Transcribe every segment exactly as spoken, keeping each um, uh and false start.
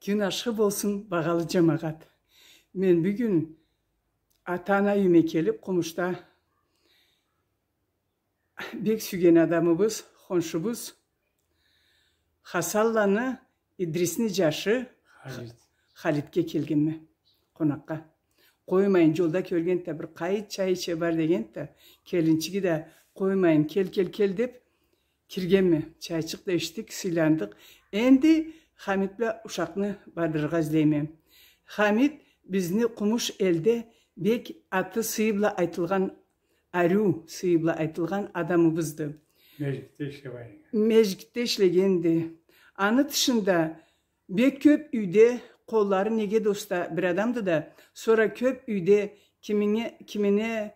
Кюн ашхы болсун, багъалы джамагъат. Мен бюгюн ата-ана юйюме келип, Къумушда бек сюйген адамыбыз, хоншубуз Хасанланы Идрисни джашы Халит. Халитге келгенме къонакъгъа. Къоймайын, джолда кёргенди да, бир къайыт, чай иче бар дегенди да, келинчиги да къоймайын, кел, кел, кел деп, киргенме. Чайчыкъ да ичдик, сыйландыкъ. Энди Хамит бла ушакъны бардырыргъа излейме. Хамит бизни Къумуш элде бек аты сыйы бла айтылгъан, ариу сыйы бла айтылгъан адамыбызды. Межгитде ишлебайын. Межгитде ишлегенди. Аны тышында бек кёп юйде къоллары неге да уста бир адамды да, сора кёп юйде кимине, кимине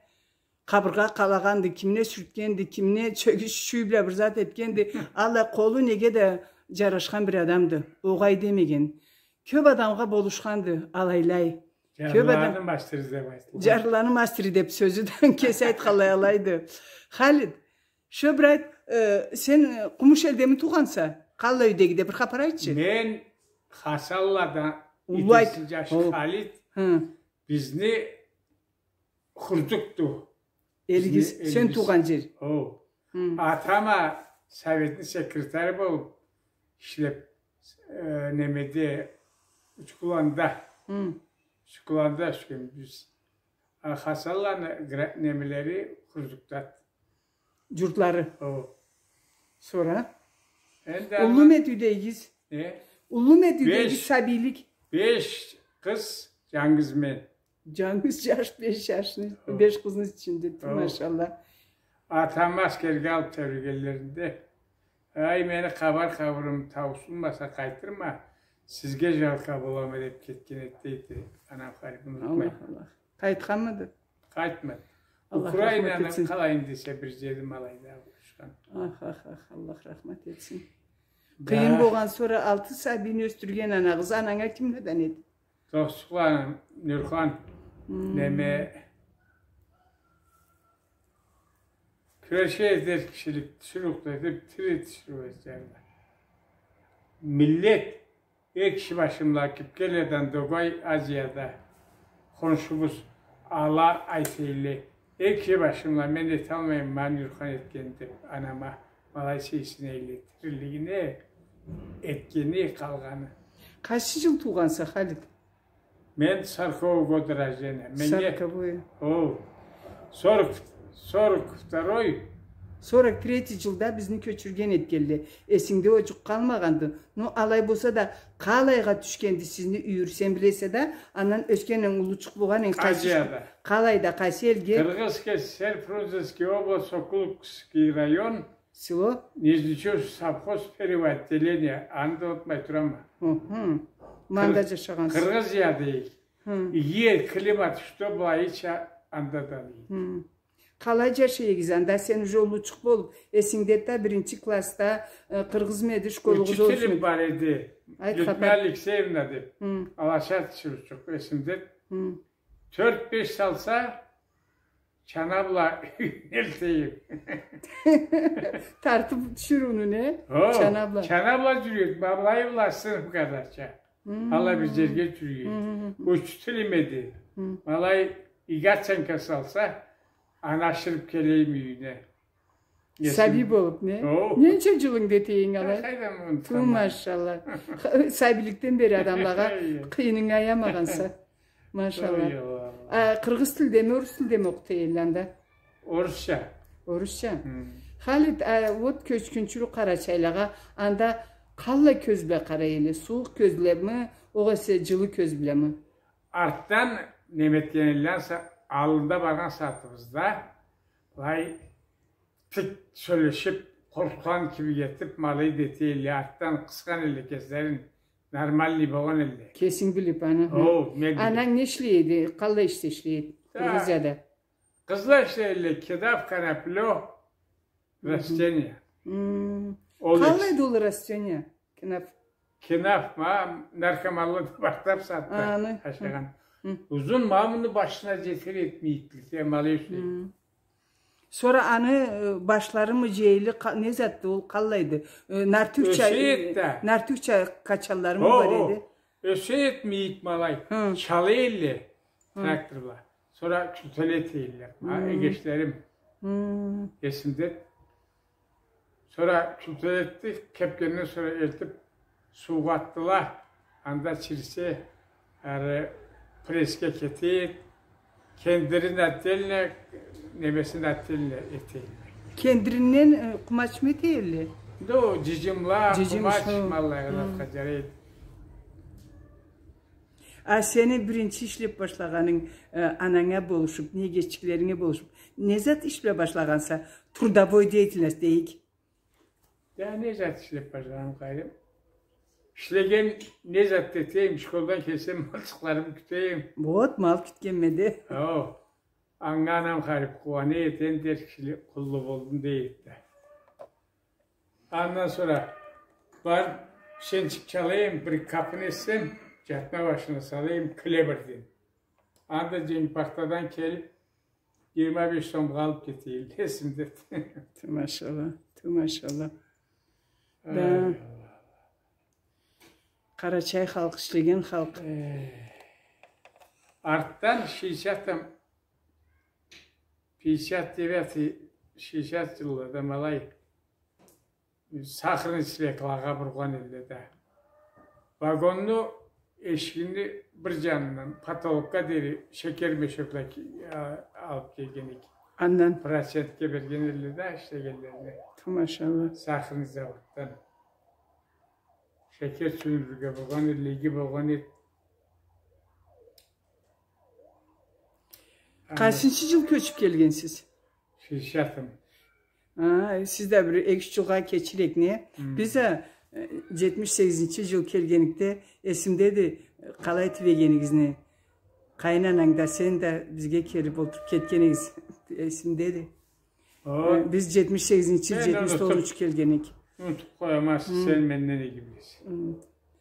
къабыргъа къалагъанды, кимине сюртгенди, кимине чёгюч чюй бла бир зат этгенди. Аллай къолу неге да джарашхан бир адамды. Огъай демеген. Кёп адамгъа болушханды, алайлай. Кёп адам... Джарлыланы мастеры деп айтылгъан. Джарлыланы мастеры деп сёзю да кеси айтханлай алайды. Халит, шо бир айт, э, сен, э, Къумуш элдеми туугъанса? Къаллай юйдегиди, бир хапар айтчы. Мен Хасанлада Уллу айт. Идрисни джашы Халит. Хы. Бизни Хурзукду. Элигиз, сен туугъан джер. О. Хы. Атам а советни секретары болуп ишлеп, э, немеде, Учкуланда. Хы. Учкуланда тюшген биз. А Хасанланы гра-, немелери Хурзукдады. Джуртлары. О. Сора? Энди уллумеди юйдегигиз? Э? Уллумеди юйдегигиз сабийлик? Беш къыз, джангыз мен. Джангыз джаш, беш джашны, о, беш къызны ичинде, о, машалла. Атамы аскерге алып тебрегенлеринде, ай, мени къабар-къабырым таусулмаса, къайтырма, сизге жалкъа болама деп кетген эди, дейди анам Халит, унутмайма. Аллах, Аллах. Къайтханмыды? Къайтмады. Аллах рахмат этсин. Украинаны къалайын десе, бир джери ма алайда болушхан. Ах, ах, ах, Аллах рахмат этсин. Да. Къыйын болгъан, сора алты сабийни ёсдюрген анагъыз, ананга ким надан эди? Достукъланы Нюрхан, хм, неме, кюреше эди эр кишилик, тиширыу этип, тири тиширыу эди. Миллет эр киши башымла Кипкелиядан Догай Азияда хоншубуз, ала айта эдиле. Эр киши башымла, мен эталмайма ма Нюрхан этгенни деп, анама, ма алай сейирсине эдиле, тирилигине этгени, къалгъаны. Къайсы джыл туугъанса, Халит? Мен сороковой год рождения. Меннге... Сороковой. О. Сорок, сорок второй. Сорок третий джылда бизни кёчюрген этгенле. Эсингде ол джукъ къалмагъанды. Ну, алай болса да, къалайгъа тюшгенди сизни юйюр, сен билесе да, андан ёсгенинг, уллучукъ болгъанынг, къайсы... Азияда. Къалайда, къайсы элге? Кыргыз ССР, Фрунзенский область, Сокулукский район. Село? Нижнечёшев совхоз, первое отделение, аны да унутмай турама. Хы-хы. Ма анда джашагъанса. Кыргызияда. Хы. Иги климат, что былайча анда да. Хы. Къалай джашай эдигиз анда, сен уже уллучукъ болуп, эсингде да, биринчи классда, э, къыргъызмы эди, школугъуз... Учителим бар эди. Айт, Людмила Алексеевна деп. Хы. Алаша тиширыучукъ, эсимде. Хы. Тёрт-беш салса, чана бла юйюне элтейим. Тартып тиширыуну, не? О, чана бла. Чана бла джюрюй эди, ма былай бла сынып къарача. Хы. Алай бир джерге джюрюй эди. Хы, хы, хы. Учителим эди. Хы. Ма алай иги оценка салса, аны ашырып келейим юйюне. Сабий болуп, не? О. Ненча джылынгды этейинг алай? Къайдан унутама. Ту, машалла. Ха, сабийликден бери адамлагъа къыйынынгы аямагъанса. Машалла. Ой, Аллах. А, къыргъыз тилдеми, орус тилдеми окъута эдиле анда? Орусча. Орусча. Хы. Халит, а, вот кёчгюнчюлюк къарачайлагъа анда къаллай кёз бла къарай эдиле? Сууукъ кёз блеми, огъесе джылы кёз блеми? Артдан неме этген эдиле, ансы аллында баргъан сагъатыбызда, былай тик сёлешип, къоркъгъан кибик этип, ма алай да эте эдиле, артдан къысхан эдиле кеслерин, нормальный болгъан эдиле. Кесинг билип аны. О, мен билип. Ананг не ишлей эди? Къаллай ишде ишлей эди? Да. Грузияда. Къызла ишлей эдиле, кенап, коноплё, растения. Хы. Ол... Къаллайды ол растения? Кенап. Кенап, ма, наркоманланы башлап сатды. Аны. Ашагъан. Хы. Узун, ма муну башына джетер этмейди, ма алай ишлей эди. Хы. Сора аны, э, башларымы джейле, къа-, не затды ол, къаллайды? Э, нартюхча, э, нартюхча къачанларымы бар эди? Ёсе этмейик ма алай. Хы. Чала элле трактор бла. Сора кюлтеле эте элле. Ма эгечлерим. Эсимде. Сора кюлтеле этдик, кепгенден сора элтип, суугъа атдыла. Анда чирисе, ары прессге кете эди. Кендирин отдельно, немесин отдельно эте элле. Кендиринден, э, къумачмы эте элле? Да, джыджымла, къумач, ма аллай затха джарай эди. А сени биринчи ишлеп башлагъанынг, э, ананга болушуп, не эгечиклеринге болушуп, не зат иш бла башлагъанса, трудовой деятельность дейик? Я не зат ишлеп башлагъаным, къайрым? Ишлеген не зат этейим, школдан келсем, малчыкъларымы кютейим. Вот, мал кютгенме да. О, анга анам харип къууана эди, энди эр киши къуллукъ болдум дей эди да. Андан сора барып пишенчик чалайым, бир капын этсем, джатма башына салайым, клеберден. Анда дженгилпахтадан келип, джыйырма беш сомгъа алып кете элле, эсимде. Ту машалла, ту машалла. Да. Ай, Аллах. Къарачай халкъ, ишлеген халкъ. Э, артдан шестьдесят, пятьдесят девятый, шестьдесят джыллада ма алай сахарный свеклагъа бургъан элле да. Вагонну эшигини бир джанындан потолокга дери шекер мешокла ки-, а-, алып келген эдик. Андан? Процентге берген элле да ишлегенлерине. Ту машалла. Сахарный заводдан. Шекер сюндюрюрге бургъан элле, иги бургъан эди. Къайсынчы джыл кёчюп келгенсиз? Шестьдесятом. А, сиз да бир эки-юч джылгъа кечирек, не? Биз а, э, джетмиш сегизинчи джыл келгеникде, эсимдеди, къалай тюбегенигизни. Къайын ананг да, сен да бизге келип олтуруп кетгенигиз эсимдеди. О, э, биз джетмиш сегизинчи, джетмиш тогъузунчу келгенек. Унутуп къояма, сен менден иги билесе.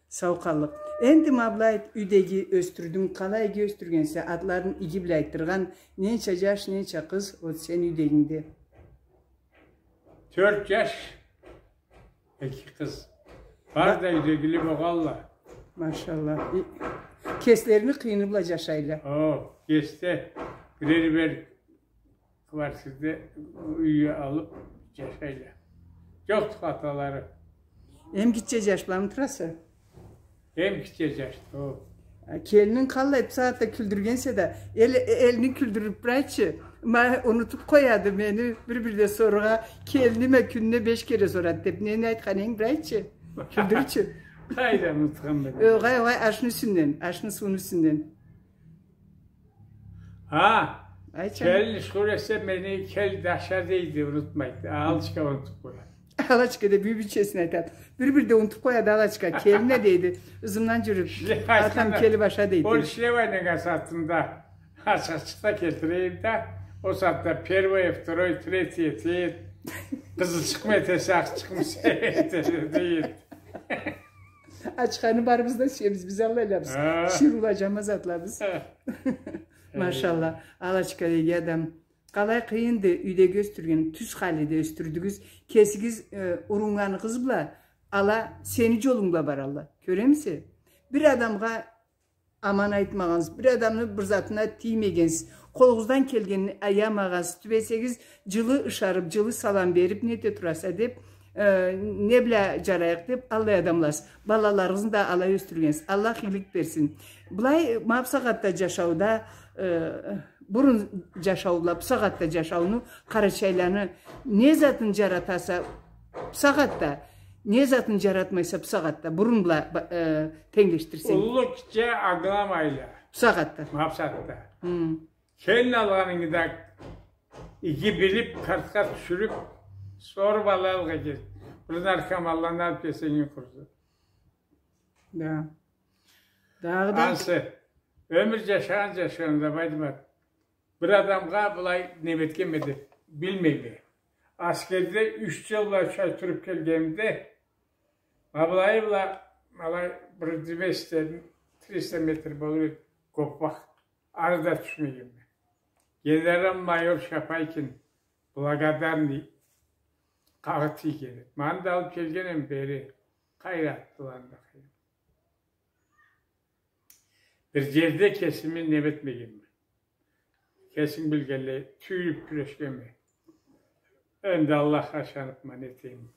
Сау къаллыкъ. Энди ма былай, юйдеги ёсдюрдюнг, къалай иги ёсдюргенсе, атларын иги бла айтдыргъан, ненча джаш, ненча къыз, вот сени юйдегингде? Тёрт джаш, эки къыз. Бар да юйдегили болгъалла. Машалла. И-, кеслерини къыйыны бла джашайла. О, кесде бирер-бирер квартирде юй алып джашайла. Джокъду аталары. Эм гитче джаш бламы тураса? Эм гитче джашды, о. А келининг къаллай бусагъатда кюлдюргенсе да, эл-, элни кюлдюрюп бир айтчы. Ма, унутуп къояды мени, бир-бирде сорургъа, келиниме кюнюне беш кере сорады деп. Нени айтхан эдинг, бир айтчы. Кюлдюрчю. Къайда унутханма. Огъай, огъай, ашны юсюнден, ашны сууну юсюнден. Ха, айтчы. Келин шукур эсе, мени кел да аша дейди, унутмайды. Алычка унутуп къояды. Алычка деп юй бийчесине айтады. Бир-бирде унутуп къояды алычка. Келин а дейди, ызымдан джюрюп, атам келип аша дейди. Ол ишлеп айнагъан сагъатында ачхачыкъ да келтирейим да, ол сагъатда первое, второе, третье эте эди. Къызылчыкъмы этесе, акъчыкъмы этесе дейди. Ачханы барыбыз да ичебиз, биз аллайлабыз. Ха. Ширула, джама затлабыз. Ха. Машалла, алычка иги адам. Къалай къыйынды юйдеги ёсдюрген, тюз халиде ёсдюрдюгюз. Кесигиз, э, уруннганыгъыз бла, ала сени джолунг бла баралла. Кёремисе? Бир адамгъа аман айтмагъансыз, бир адамны бир затына тиймегенсиз. Къолугъуздан келгенин аямагъансыз. Тюбесегиз, джылы ышарып, джылы салам берип, не эте тураса деп, э, не бла джарайыкъ деп, аллай адамласыз. Балаларыгъызны да алай ёсдюргенсиз. Аллах игилик берсин. Былай, ма бусагъатда джашауда, э, бурун джашау бла бусагъатда джашауну, къарачайланы не затын джаратаса бусагъатда, не затын джаратмайса бусагъатда, бурун бла, ба-, э, тенглешдирсенг. Уллу, гитче ангыламайла. Бусагъатда. Ма бусагъатда. Хы. Келин алгъанынгы да иги билип, къартха тюшюрюп, соруп алалгъа кел. Бир наркоманланы алып келсенг, курсу. Да. Дагъыда. Ансы, ёмюр джашагъан, джашагъан да, Байдымат. Бир адамгъа былай неме этгенме деп билмейме. Аскерде юч джыл бла юч ай туруп келгенимде, ма былай бла, ма былай бир двести, триста метр болур эди, коппакъ, ары да тюшмегенме. Генерал-майор Шапайкин, благодарный, къагъыт ийген эди. Ма аны да алып келгенме бери, къайры атдыла анда. Бир джерде кесими неме этмегенме. Кесинг билгенлей, тюйюлюб кюрешгенме. Энди Аллахха ышаныбма, нетейим.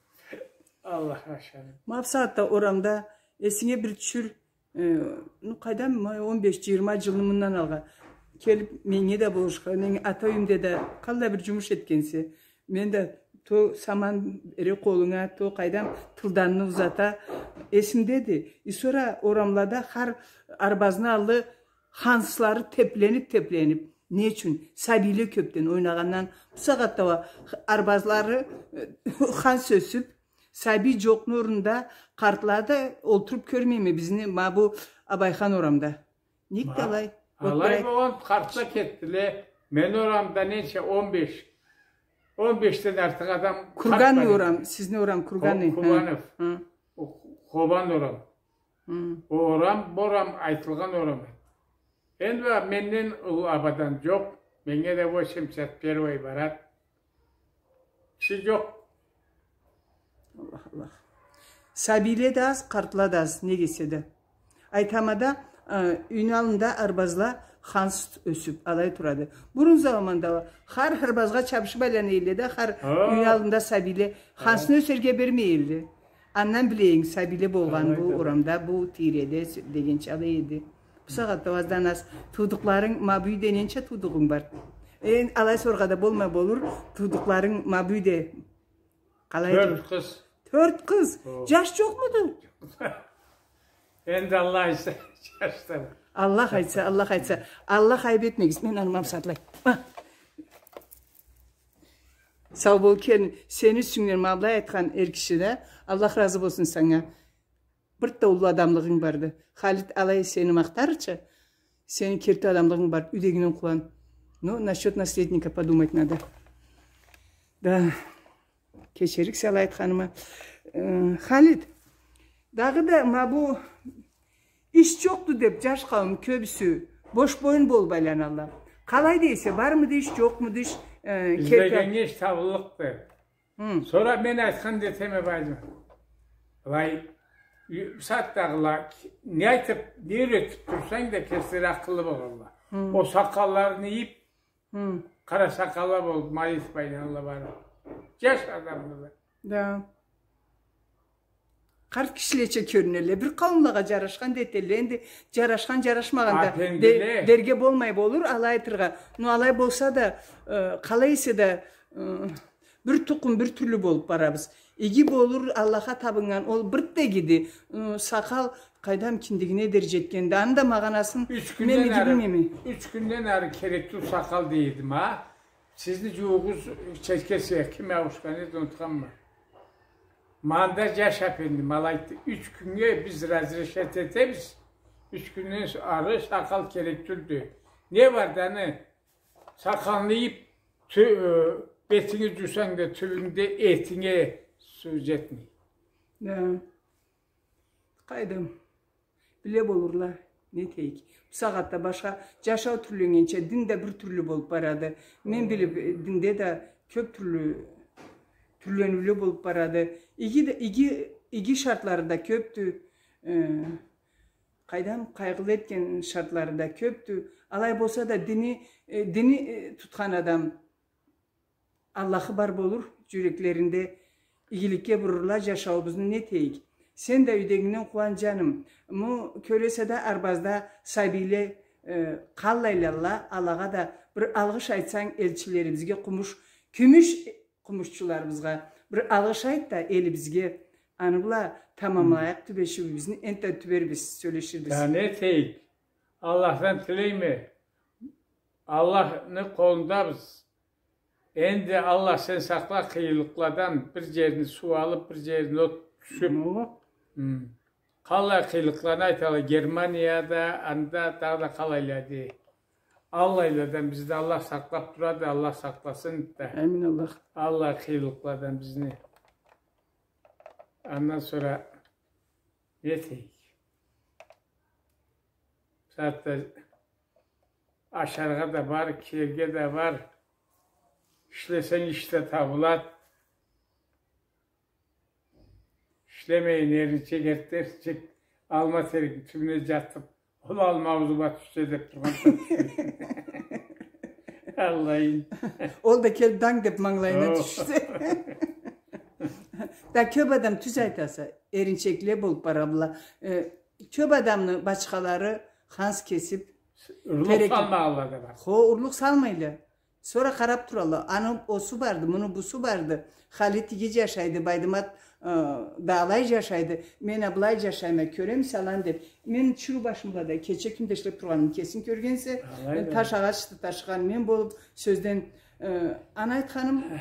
Аллахха ышаныб. Ма бусагъатда орамда эсинге бир тюшюр, э, ну, къайдам, ма, он беш, джыйырма джылны мындан алгъа келиб, меннге да болушхан, меннге ата юйюмде да къаллай бир джумуш этгенсе, мен да то саман бере къолунга, то къайдам тылданны узата. Эсимдеди. И сора орамлада хар арбазны аллы ханслары теплениб-теплениб. Не ючюн? Сабийле кёбден ойнагъандан. Бусагъатда уа арбазлары, э, ханс ёсюб, сабий джокъну орнунда къартла да олтуруб кёрмейме бизни ма бу Абайхан орамда. Нек да алай? Алай болгъан, къартла кетдиле. Мени орамда ненча, он беш. Он бешден артыкъ адам къартла кетди. Курганны орам, сизни орам Курганны. Ко-, Кубанов. Хы. О Кубан орам. Хы. О орам, бу орам айтылгъан орам. Энди уа менден уллу абадан джокъ. Меннге да восемьдесят первый барад. Киши джокъ. Аллах, Аллах. Сабийле да аз, къартла да аз, не десе да. Айтама да, э, юйню аллында арбазла ханс ёсюб, алай турады. Бурун заманда хар арбазгъа чабышыб айлана элле да, хар юйню аллында сабийле. Хансны ёсерге бермей элле. Андан билейин, сабийле болгъан бу орамда, бу тийреде, дегенча алай эди. Бусагъатда уа аздан аз туудукъларынг, ма бу юйде ненча туудугъунг бар? Э, алай соргъа да болмай болур, туудукъларынг ма бу юйде къалай тур? Тёрт къыз. Тёрт къыз. Хо. Джаш джокъмуду? Энди Аллах айтса, джашлары. Аллах айтса, Аллах айтса. Аллах айыб этмегиз, мен алма бусагъатлай. Ха. Сау бол, келин, сени юсюнгден ма былай айтхан эр киши да, Аллах разы болсун санга. Бир да уллу адамлыгъынг барды. Халит алай сени махтарча, сени керти адамлыгъынг барды, юйдегингден къууан. Но насчёт наследника подумать надо. Да, кечериксе алай айтханыма. Э, Халит, дагъыда ма бу иш джокъду деб, джаш къауум кёбюсю бош боюн болуб айланалла. Къалай дейсе, бармыды иш, джокъмуду иш, э, излегеннге иш табыллыкъды. Хы. Сора мен айтхан да этеме, бажым. Былай, ю-, сагъатдагъыла, не айтыб, не юретиб турсанг да, кеслери акъыллы болгъанла. Хы. Ол сакъалларын ийиб, хы, къара сакъалла болуб, марист байланалла бары. Джаш адамдыла. Да. Къарт кишилеча кёрюнелле. Бир къауумлагъа джарашхан да этелле. Энди джарашхан, джарашмагъан да де-, дерге болмай болур, алай айтыргъа. Но алай болса да, э, къалай эсе да, э, бир тукъум бир тюрлю болуб барабыз. Иги болур, Аллахха табыннган, ол бир да игиди. Э, сакъал къайдам киндигине дери джетгенди. Аны да магъанасын мен иги билмейме. Юч кюнден ары, юч кюнден ары керек тюл сакъал дейдим, а? Сизни джууугъугъуз Черкесия, ким ауушхан эди, унутханма. Мында джаш апендим алай айтды: юч кюннге биз разрешать этебиз, юч кюнден ары сакъал керек тюлдю. Не барды аны, сакъалны ийиб, тю-, э, бетинги джуусанг да, тюбюнде этинге суу джетмей. Да. Къайдам. Биле болурла, не этейик. Бусагъатда башха джашау тюрленнгенча, дин да бир тюрлю болуб барады. Мен билиб, э, динде да кёб тюрлю тюрлениуле болуб барады. Иги да, иги, иги шартлары да кёбдю. Э, къайдам, къайгъылы этген шартлары да кёбдю. Алай болса да дини, э, дини, э, тутхан адам Аллахы бар болур, джюреклеринде игиликге бурурла джашауубузну, не этейик. Сен да юйдегингден къууан, джаным. Му кёресе да, арбазда сабийле, э, къаллайлалла, алагъа да бир алгъыш айтсанг, элчилерибизге, къумуш, кюмюш къумушчуларыбызгъа бир алгъыш айт да, элибизге. Аны бла тамамлайыкъ тюбешиуюбюзню, энтда тюбербиз, сёлеширбиз. Да не этейик? Аллахдан тилейме. Аллахны къолундабыз. Энди, Аллах, сен сакъла къыйынлыкъладан, бир джерини суу алыб, бир джерини от тюшюб. Хы. Къаллай къыйынлыкъланы айтала, Германияда, анда дагъыда къалайла эди. Аллайладан бизни Аллах сакълаб турады, Аллах сакъласын да. Амин, Аллах. Аллай къыйынлыкъладан бизни. Андан сора не этейик? Сагъатда ашаргъа да бар, киерге да бар. Ишлесенг, иш да табылад. Ишлемейин, эринчек, эртденчик алма терекни тюбюне джатыб, Ол алма аузума тюшсе деп тургъан. Аллайым. Ол да келип данг деп мангылайына тюшсе. Да кёп адам тюз айтаса, эринчекле болуп барабыла. Э, кёп адамны бачхалары ханс кесип, урлукъ салмагъанла да бар. Хо, урлукъ салмайла. Сора къарап турала, аны осу барды, муну бусу барды. Халит иги жашайды, Байдымат, э, да алай жашайды. Мен а былай жашайма, кёремисе аланы деп. Мен чыруу башым бла да кече кюн да ишлеп тургъанымы кесинг кёргенсе, таш агъачды ташыгъан мен болуп, сёзден, э, аны айтханым,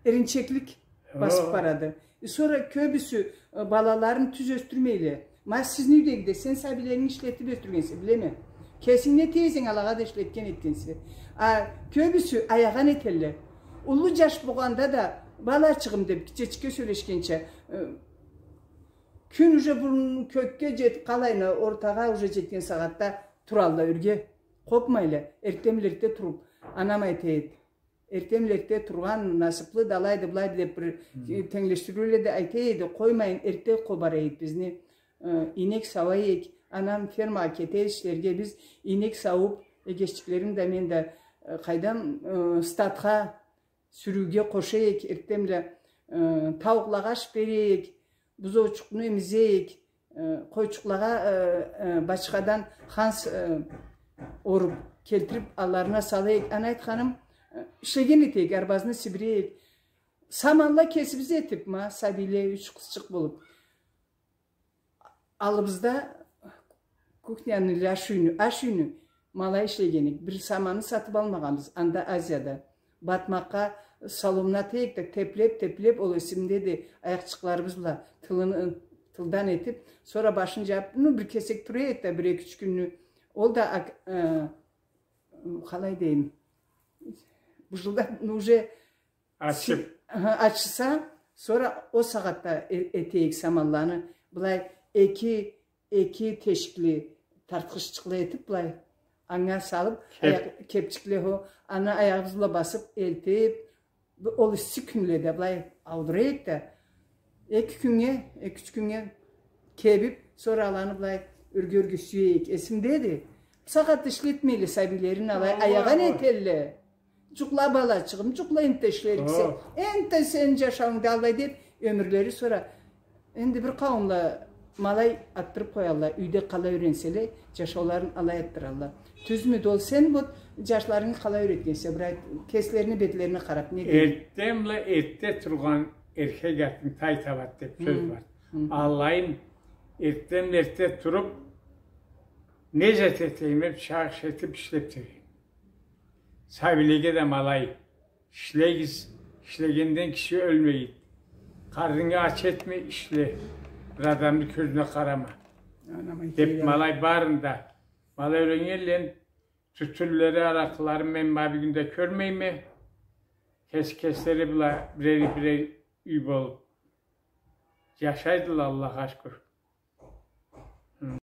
эринчеклик басып барады. Э, сора кёбюсю, э, балаларын тюз ёсдюрмейле. Ма сизни юйдегиде сен сабийлеринги ишлетип ёсдюргенсе, билеме. Кесинг не тейсенг, алагъа да ишлетген этгенсе. А кёбюсю аягъан этелле. Уллу жаш болгъанда да, балачыгъым деп, гитчечикге сёлешгенча, э, кюн уже бурун кёкге жетип къалайына, ортагъа уже жетген сагъатда туралла ёрге. Къопмайла, эртденбла эртде туруп, анам айта эди. Эртденбла эртде тургъан насыплы да алайды, былайды деп бир, э, тенглешдириуле да айта эди, къоймайын, эртде къобара эди бизни. Э, ийнек сауа эдик, анам фермагъа кете эди ишлерге, биз ийнек саууп, эгеччиклерим да, мен да, э, къайдам, э, стадха, сюрюуге къоша эдик, эртденбла, э, тауукълагъа аш бере эдик, бузоучукъну эмизе эдик, э, къойчукълагъа, э, э, бачхадан ханс, э, оруп келтирип, алларына сала эдик. Аны айтханым, э, ишлеген эте эдик, арбазны сибире эдик. Саманла кесибиз этип, ма, сабийле, юч къызчыкъ болуп. Аллыбызда кухняны или аш юйню, аш юйню ма алай ишлеген эдик. Бир саманны сатып алмагъанбыз, анда Азияда. Батмакъгъа саломлата эдик да, теплеп, теплеп, ол эсимдеди, аякъчыкъларыбыз бла тылын-, тылдан этип, сора башын жаап, ну, бир кесек тура эдик да, бир эки-юч кюнню. Ол да ак-, э, къалай дейим, быжылдап, ну, уже ачып. Си-, аха, ачыса, сора ол сагъатда э-, эте эдик саманланы, былай эки, эки тешикли тартхыччыкъла этип, былай анга салып, кеп, аякъ-, кепчикле, хо, аны аягъыбыз бла басып, элтип, бу-, ол исси кюнледе былай аудура эдик да, эки кюннге, эки-юч кюннге кебип, сора аланы былай ёрге-ёрге сюе эдик. Эсимдеди. Бусагъатда ишлетмейле сабийлерин алай, аягъан этелле. Жукъла, балачыгъым, жукъла, энтта ишлериксе. Энтта сени жашауунгда алай деп, ёмюрлери сора. Энди бир къауумла ма алай атдырып къоялла, юйде къала юренселе, жашауларын алай атдыралла. Тюзмю да ол? Сен вот жашларынгы къалай юретгенсе, бир айт, кеслерине, бетлерине къарап, не дейди? Эртденбла эртде тургъан эркек атын тай табады деп сёз бар. Аллайым, эртденбла эртде туруп, не зат этейим деп, чагъыш этип ишлеп тебейим. Сабийлеге да ма алай: ишлегиз, ишлегенден киши ёлмейди. Къарнынгы ач этме, ишле. Бир адамны кёзюне къарама. Деп ма алай барын да, ма алай юреннгенле. Тютюнлери, аракъыларын мен ма бюгюн да кёрмейме. Кес-, кеслери бла бирери бирер юй болуп жашайдыла, Аллахха шукур.